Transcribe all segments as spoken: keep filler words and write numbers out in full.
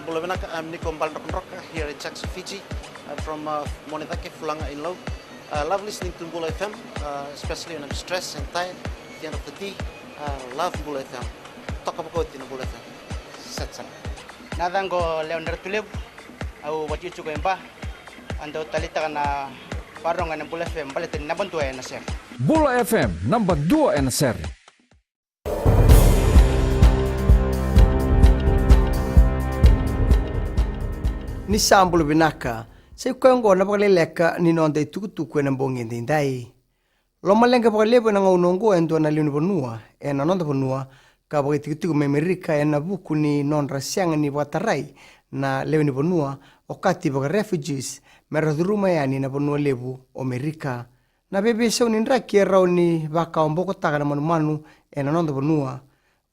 Bula vinaka, I'm Niko Baledrokadroka here in Jackson, Fiji. I'm from uh, Monedake, Fulaga in Lau. Uh, love listening to Bula F M, uh, especially when I'm stressed and tired at the end of the day. Uh, love Bula F M. Toka vakaoti na Bula F M. Set sana. Na yacaqu o Lewa ni Ratulevu, au vakaitikotiko e Ba. Au dau taleitaka na vakarorogo ena Bula F M baleta ni naba dua ena sere. Bula F M, naba dua ena sere. Ni sa bula vinaka. Sa i koya oqo na vakaleleka ni noda itukutuku ena bogi edaidai. Lomaleqa vakalevu ena gauna oqo e dua na lewe ni vanua ena noda vanua ka vakaitikotiko mai Amerika ena vuku ni nodra sega ni vakatarai na lewe ni vanua okati vaka-refugees me ra curuma yani na vanua levu o Amerika. Na veiveisau ni draki e rawa ni vakawabokotaka na manumanu ena noda vanua.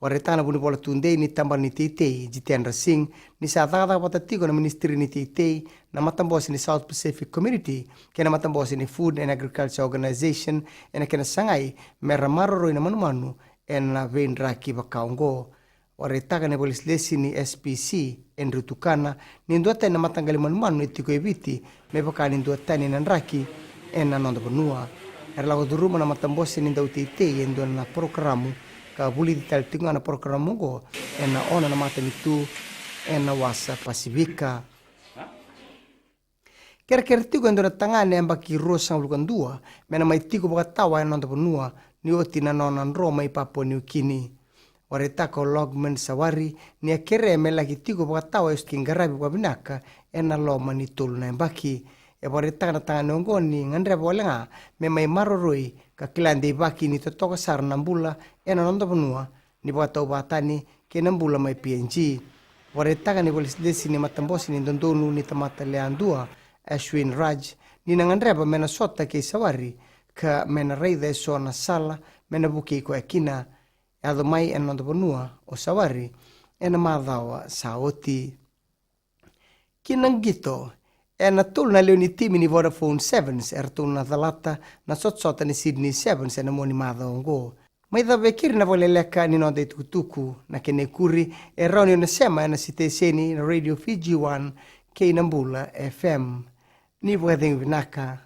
Vakaraitaka na vunivola tudei ni tabana ni teitei, Jitendra Singh, ni sa cakacaka vata tiko na Ministry ni Teitei, na matabose ni South Pacific Community kei na matabose ni Food and Agriculture Organization ena kena sagai me ra maroroi na manumanu ena veidraki vaka oqo. Vakaraitaka na ivakalesilesi ni S P C, Andrew Tukana, ni duatani na mataqali manumanu e tiko e Viti me vaka ni duatani na draki ena noda vanua. Era lako curuma na matabose ni dauteitei e dua na parokaramu ka vulici tale tiko ga na parokaramu oqo ena ono na matanitu ena wasa Pasivika. Kerekere tiko e dua na tagane yabaki ruasagavulu ka dua me na mai tiko vakatawa ena noda vanua ni oti na nona dro mai Papua Niukini. Vakaraitaka o Logman Sawari ni a kerea me laki tiko vakatawa e suki qaravi vakavinaka ena loma ni tolu na yabaki. E vakaraitaka na tagane oqo ni gadreva wale ga me mai maroroi ka kila deivaki ni totoka sara na bula ena noda vanua ni vakatauvatani kei na bula mai P N G. Vakaraitaka na ivakalesilesi ni matabose ni dodonu ni tamata leadua, Ashwin Raj, ni na gadreva me na sota kei Sawari ka me na raica eso na sala me na vukei koya kina. E yaco mai ena noda vanua o Sawari ena macawa sa oti. Ki na qito, ena tolu na lewe ni timi ni Vodafone Sevens eratou na calata na sotasota ni Sydney Sevens ena mua ni macawa oqo. Mai cava e keri na vakaleleka ni noda itukutuku. Na kena ikuri e rawa ni o na sema ena siteseni na Radio Fiji One kei na Bula F M. Ni vakacegu vinaka.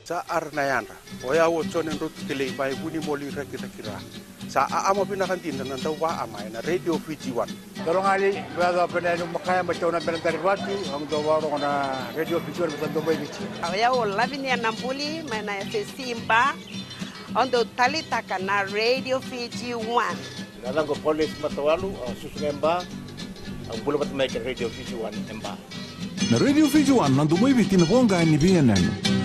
Sa ara na yadra. O yau o Jone Drotu Kelei mai Vunimoli, Rakiraki, Ra. Sa aama vinaka dina na dauvaama ena Radio Fiji One. Dolo gali, vea ca pena yani makaya mai tauna pena dari vatu, au dau varogo na Radio Fiji One, vea ca dau mai Viti. O yau o Lavinia Nabuli mai na F S C Ba. Au dau taleitaka na Radio Fiji One. Na yacaqu o Paulus Matawalu, au susu ga e Ba, au bula vata mai kei na Radio Fiji One e Ba. Na Radio Fiji One, na domo i Viti, na voqa ni veiyanuyanu.